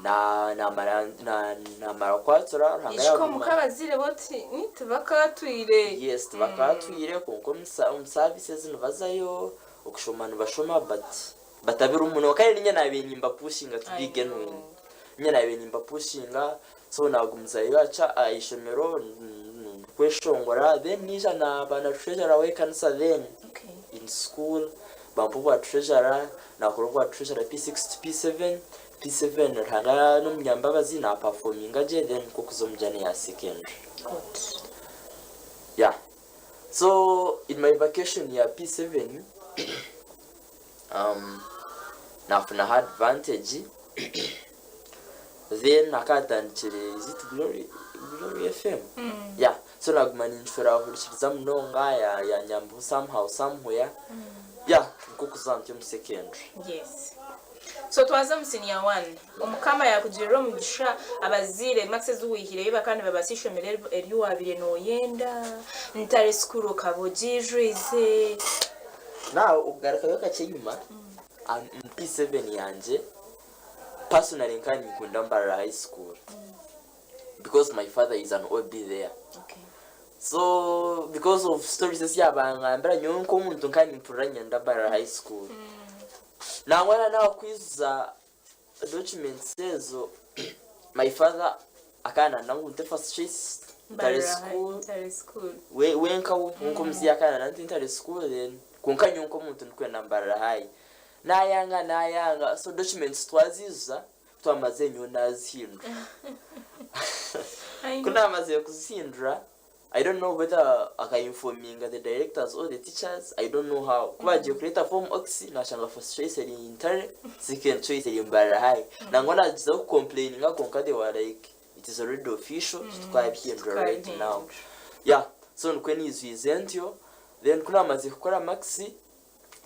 na namara na namara kwatura Ruhanga Ijuka yaguma omuka abazaire bo ti tibakaatwire. Yes tibakaatwire kwonka omu services nibazayo okushoma nibashoma but batabiri munonga kandi niinye naabaire nimbapushinga to be I genuine know. niinye naabaire nimbapushinga so naagumizayo aha ishomero ndikweshongora then naija naaba na treasurer w'ekanisa then Okay. in school bampa obwa treasurer nakora obwa treasurer P6 to P7 P7 Ruhanga n'omunyambabazi na performinga gye then nikwo kuza omu journey ya secondary. Good. Yeah. So in my vacation ya P7 um, nafunaho advantage then akatandikire is it Glory Glory FM? Yeah. So naguma ninshora hurikiriza munonga ya yanyambaho somehow somewhere. Yeah, nikwo kuza ntyo omu secondary. Yes. So twaza omu senior one. Omukama yakugirira omugisha abazaire marks ezi waihireyo bakaba nibabaasa eishomero eri wabaire noyenda, Ntare school okaba ogiijwize. Now okugarukayo kakye enyima, omu P7 yangye, personally nkaba ninkunda Mbarara High School because my father is an OB there. Okay. So because of stories ezi yabangambira nyowe nk'omuntu nkaba nimpurira niinyenda Mbarara High School. Nangwa na naaba kwijuza documents ezo, my father akaba nayenda ngu nte first choice Ntare Mbarara High- School. Ntare school. We wenka we nk'omuzeeyi akaba nayenda nte Ntare School then kwonka nyowe nk'omuntu ndikwenda Mbarara High. Nayanga nayanga so documents twaziijuza twamaze nyowe nazihindura. I Ku know. naamazire kuzihindura I don't know whether aka informinga the directors or the teachers I don't know how ku baagiye kureeta form ox nashanga first choice eri Ntare second choice eri Mbarara High nangwa naagyezaho ku complaininga kwonka they were like it is already official titwabihindura right now Twabihindura. yeah so nikwo niizwize ntyo then ku naamazire kukora marks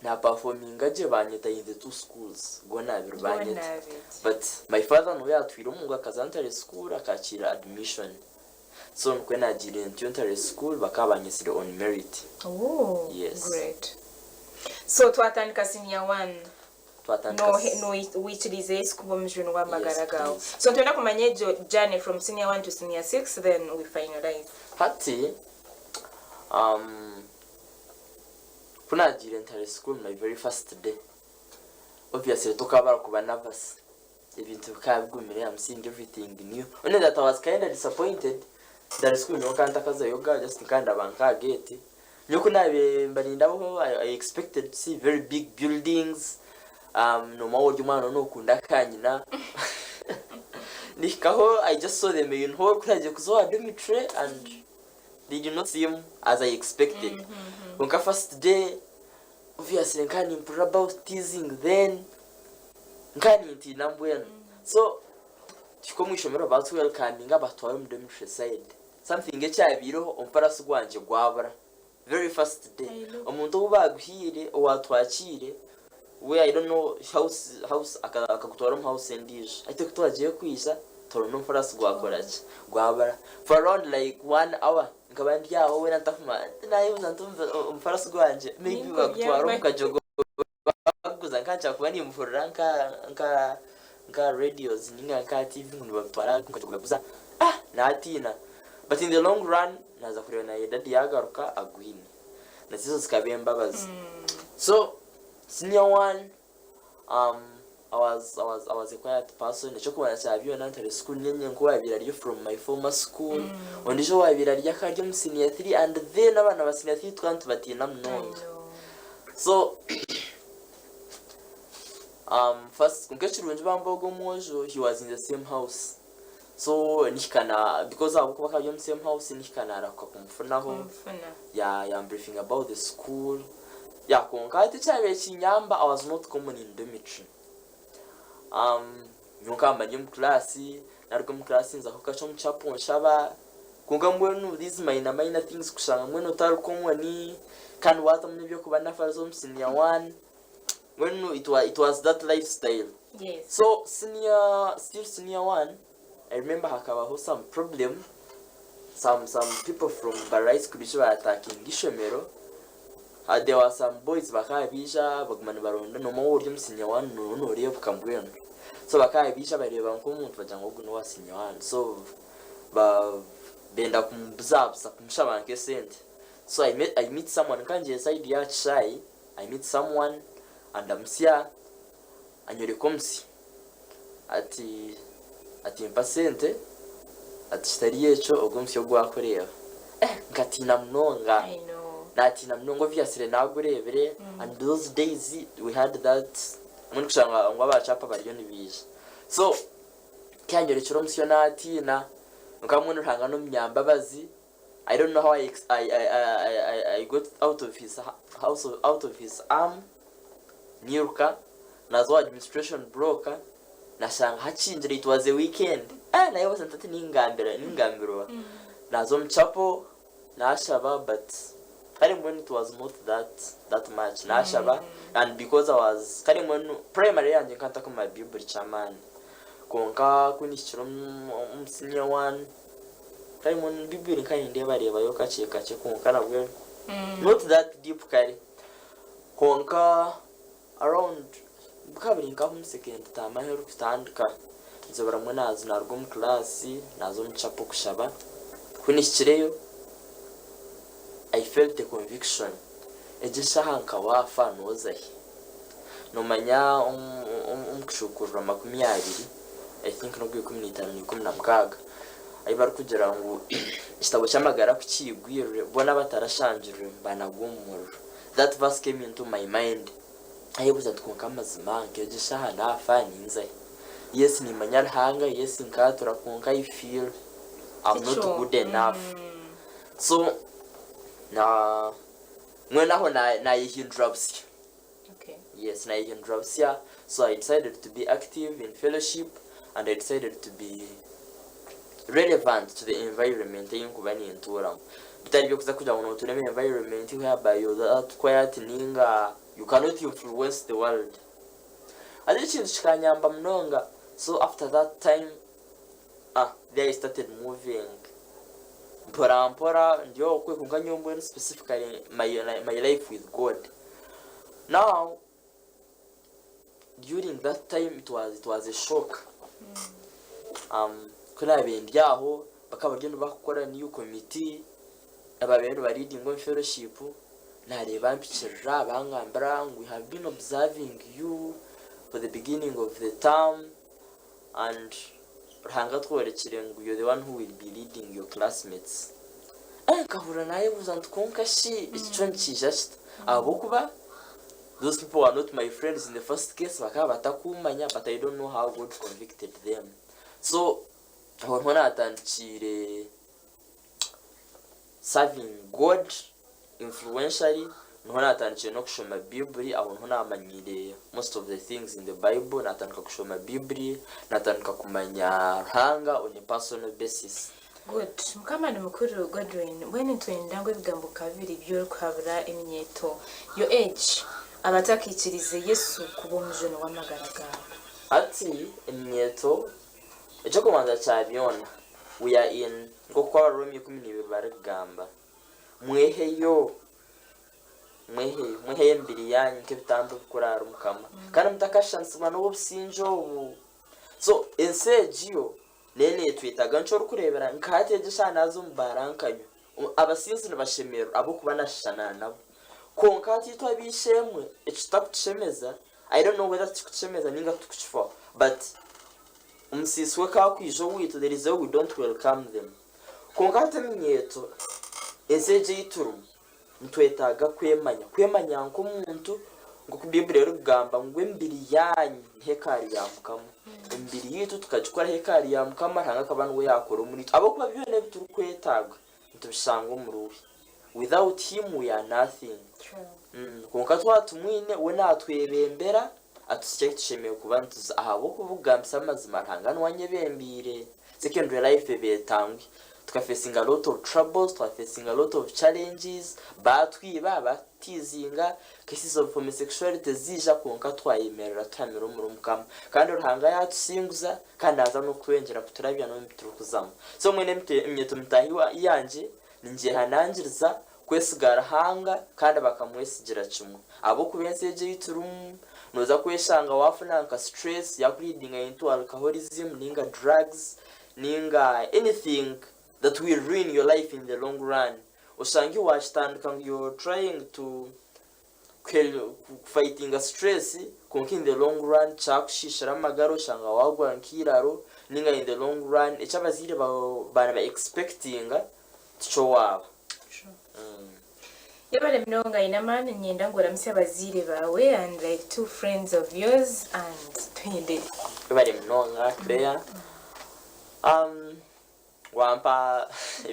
na performinga gye banyeta in the two schools goona abiri banyeta Goona abiri. but my father niwe yatwire omungu akaza Ntare school akakiira admission so nikwo nagiire ntyo Ntare school bakaba banyetsire on merit. Oh, Yes. great. So twatandika senior one. Twatandika No, no, wikirize Yesu kuba omujuni w'amagara Yes, gawe. please. So nitwenda kumanya egyo journey from senior one to senior six then we finalize. Hati um, ku naagiire Ntare school my very first day obviously tokaba kuba nervous ebintu bikaba bigumire I'm seeing everything new only that I was kinda disappointed Ntare school nyowe nkaba ntakazayoga just nkaba ndaba nka aha gate nyowe ku naabaire mba nindabaho I, I expected to see very big buildings um, noomanya ori omwana nokunda akanyina nihikaho I just saw the main hall ku naagiire kuza owa dormitory and they did not seem as I expected kwonka first day obviously nkaba nimpurira about teasing then nkaba nintiina mbwenu so tuhika omu ishomero batu welcominga batutwara omu dormitory side something ekyabaireho omufarasi gwangye gwabura very first day I know. omuntu ou baaguhaire owatwakiire we I don't know house house akagutwara omu house endiijo hati ku twagiye kwija twabona omufarasi gwakora ki gwabura for around like one hour nkaba ndi aho weena ntakumanya nayebuuza nti omufarasi gwangye maybe Ninko bagutwara omu byaba. kajogo bakuguza nka nshobora kuba nimpurira nka nka nka radios ninga nka TV ngu nibabitwara omu kajogo baguza ah natiina but in the long run naaza kureeba naye daddy yagaruka agwine nazo zikaba embabazi so senior one um, I was, I was, I was a quiet person ekyokubanza kya byona ntare school nyenye nkuwabiire ari from my former school ondiijo owabiire ari akari omu senior 3 and then abaana ba senior 3 tukaba nitubatiina munonga so um, first kwonka ekirungi bambe ogwo omwojo he was in the same house so nihika na because ahabw'okuba akaba ari omu same house nihika narahuka kumufunaho Kumufuna. ya ya briefing about the school. Yeah, kwonka hati ekyabaire kinyamba, I was not common in dormitory. Um, nyowe nkaba ndi omu class, naruga omu class nzaho kakye omu chapel nshaba, kwonka mbwenu these minor minor things kushanga mbwenu otari common, kandi waatamu n'eby'okuba nafariza omu senior one, mbwenu it wa it was that lifestyle. Yes. So senior, still senior one, I remember hakabaho some problem, some some people from Mbarara High School baija baattackinga ishomero, there were some boys bakaba baija baguma nibaronda noomanya waaba ori omu senior one nooba nooreebeka mbwenu, so bakaba baija bareeba nk'omuntu bagira ngu ogu n'owa senior one, so ba benda kumubuzabuza kumushaba nk'esente, so I met I meet someone nkangyenda side y'aha kishaayi, I meet someone andamutsya anyoreka omusyo ati ati mpa sente ati kitari ekyo ogwo omusyo ogu wakureeba eh nkatiina munonga I know. natiina munonga obviously nagureebire and those days we had that mbwenu kushanga ngu abachapa bariyo nibaija so kuyanyorekire omusyo natiina kwonka mbwenu Ruhanga n'omunyambabazi I don't know how I, I, I, I, I, I got out of his house out of his arm niruka naza owa administration block nashanga hakingire it was a weekend eh nayebuuza nti hati ningambira ningambirwa naza omu chapel nashaba but kare mbwenu it was not that that much nashaba and because I was kare mbwenu primary yangye nkaba ntakumanya Bible ky'amaani kwonka ku nihikire omu omu senior one Kare mbwenu Bibuli nka nindeebareebayo kakye kakye kwonka nabwe not that deep kare. Kwonka around bukaba buri nka omu second term ahu erikutandika, eizooba rimwe naaza naaruga omu class naaza omu chapel kushaba, ku nihikireyo I felt a conviction, egi eshaaha nka waafa nooza hi? Noomanya omu kushuukurura 20, I think n'ogwa 15 na 16, ahu barikugira ngu ekitabo ky'amagara ku kiigwirwe, boona abatarashangirwe banagwa omu muriro. That verse came into my mind. Naayebuuza nti kwonka amazima nk'egi eshaaha naafa ninza hi? Yes niimanya Ruhanga, yes nkaatura kwonka I feel I'm not Tikyo. good enough. So na mbwenu aho naayehindura busya. Okay. Yes, naayehindura busya. So I decided to be active in fellowship and I decided to be relevant to the environment ei nkuba nintuuramu. Bitari by'okuza kugira ngu nootuura omu environment whereby you're that quiet ninga you cannot influence the world. Haza ekintu kikanyamba munonga. So after that time, ah, there I started moving mpora mpora ndi okwe kwonka nyowe mbwenu specifically my, my life with God. Now, during that time it was, it was a shock. Ku naabaire ndi aho bakaba bariyo nibakukora new committee ababaire niba leading omu fellowship naareeba mpikirira bangambira ngu we have been observing you for the beginning of the term and Ruhanga atworekire ngu you're the one who will be leading your classmates. Eh, nkahurira naayebuuza nti kwonka shi eki kyo nikiija kita? Ahabw'okuba those people were not my friends in the first case, bakaba batakuumanya but I don't know how God convicted them. So aho niho naatandikiire serving God influentially, niho naatandikire n'okushoma Baiburi, aho niho naamanyiire most of the things in the Bible, naatandika kushoma Baiburi, naatandika kumanya Ruhanga on a personal basis. Good. Mukama ni mukuru Godwin. Mbwenu nitwenda ngu ebigambo nka bibiri by'orikuhabura eminyeeto your age abatakaikiriize Yesu kuba omujuni w'amagara gaabo. Hati eminyeeto, eky'okubanza kya byona, we are in, nk'oku Abarooma 12 barikugamba, Mweheyo, mweheyo, mweheyo emibiri yaanyu nk'ebitambo ebikuru ahari Mukama, kandi mutakashushanisibwa n'ob'obusingye obu. So ensi egi yo neyo neetwetaaga. Nikyo orikureebera nka hati egi eshaaha naaza omu baara nkanywa, abasinzi nibashemererwa ahabw'okuba nashushana nabo. Kwonka hati itwe ab'eishe-emwe eki kitakutushemeza, I don't know whether tikikutushemeza nainga titukukifaho but omusiisi we ku akwija owaitu there is a way we don't welcome them. Kwonka hati eminyeeto, ensi egi ei turimu, nitwetaaga kwemanya. Kwemanya nk'omuntu, nk'oku Baiburi erikugamba ngu emibiri yaanyu ni hekaari ya Mukama. Emibiri yaitu tukagikora hekaari ya Mukama, Ruhanga akaba niwe yaakora omuriitwe. Ahabw'okuba byona ebi turikwetaaga nitubishanga omuri we. Without him we are nothing. Kwonka twaba tumwine, we naatwebembera atuhitsya ahu tushemereire kuba nituza. Ahabw'okuba okugambisa amazima, Ruhanga niwe anyebembeire. Secondary life eba etanguhi. Tukafesinga a lot of troubles, twafesinga a lot of challenges, baatwiba, baatutiizinga, cases of homosexuality ziija kwonka twayemerera tuhamire omuri Mukama. Kandi Ruhanga yaatusinguza kandi naaza n'okutwongyera kuturabya n'omu bi turikuzamu. So mbwenu eminyeeto mitaahi yangye Ningyehanangiriza kwesiga Ruhanga kandi bakamwesigira kimwe ahabw'okuba ensi egi ei turimu nooza kweshanga waafuna nka stress yakuleadinga into alcoholism ninga drugs ninga anything that will ruin your life in the long run oshange waakitandika ngu you're trying to kufightinga stress kwonka in the long run kyakushiishira amagara oshanga waagwa nk'eiraro ninga in the long run eki abazaire baawe baaba niba expectinga tikyo waaba. Yebare munonga aine amaani niinyenda ngu oramutsye abazaire baawe and like two friends of yours and tuhendere. Webare munonga Claire. Wampa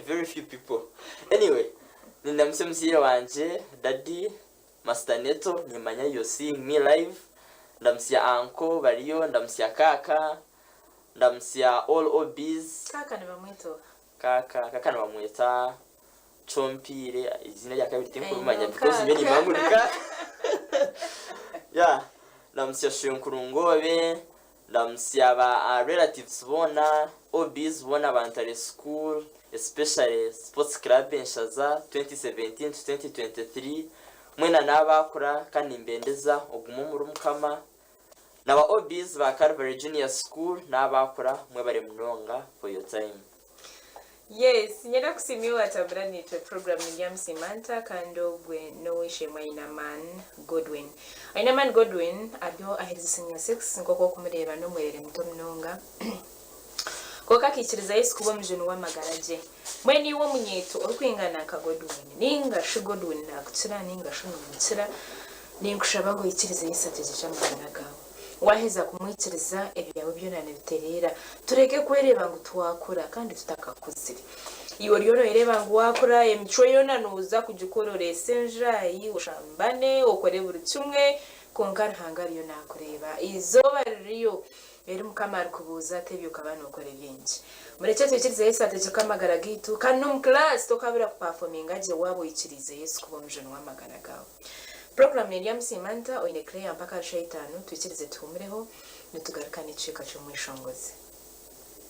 very few people. Anyway, nindamutsya omuzaire wangye, daddy, Master Neto, nimanya you're seeing me live. Ndamutsya uncle bariyo, ndamutsya kaaka, ndamutsya all OBs. Kaaka nibamweta oha? Kaaka, kaaka nibamweta Kyompiire, eiziina erya kabiri tinkurimanya because nyowe nimanya ngu ni kaaka. Yeah, ndamutsya shwenkuru Ngoobe, Ndamutsya ba relatives boona, OBs boona ba Ntare school especially sports club Enshaza 2017 to 2023 mwena nabakura kandi nimbendeza ogume omuri mukama na ba OBs ba Calvary junior school nabakura mwebare munonga for your time. Yes, nyenda kusiima iwe watambura naitwe program ni Ryamusiima nta kandi ogwe n'ow'eishe-emwe Ainaman Godwin. Ainaman Godwin ariyo aherize senior six nk'oku orikumureeba n'omwerere muto munonga kwonka akaikiriza Yesu kuba omujuni w'amagara gye. Mbwenu iwe omunyeeto orikwingana nka Godwin ninga shi Godwin naakukira ninga shi noomukira, ninkushaba ngu oikirize Yesu ategyekye amagara gaawe. Waaheza kumwikiriza, ebyawe byona nibitereera. Tureke kwereeba ngu twakura kandi tutakakuzire. Iwe oriyo nooyereeba ngu waakura, emicwe yoona nooza kugikora oreese enjaayi, oshambane, okore buri kimwe, kwonka Ruhanga ariyo naakureeba. Eizooba ririyo eri Mukama arikubuuza ati, Ebyo okaba nookora eby'enki? Murekye twikirize Yesu ategyeke amagara gaitu. Kandi n'omu kiraasi tokabura kupaafominga gye waaba oikiriize Yesu kuba omujuni w'amagara gaawe. Puroguraamu n'eryamusiima nta oine Claire mpaka aha shaaha itaano twikirize tuhumureho nitugaruka n'ekicweka ky'omweshongozi.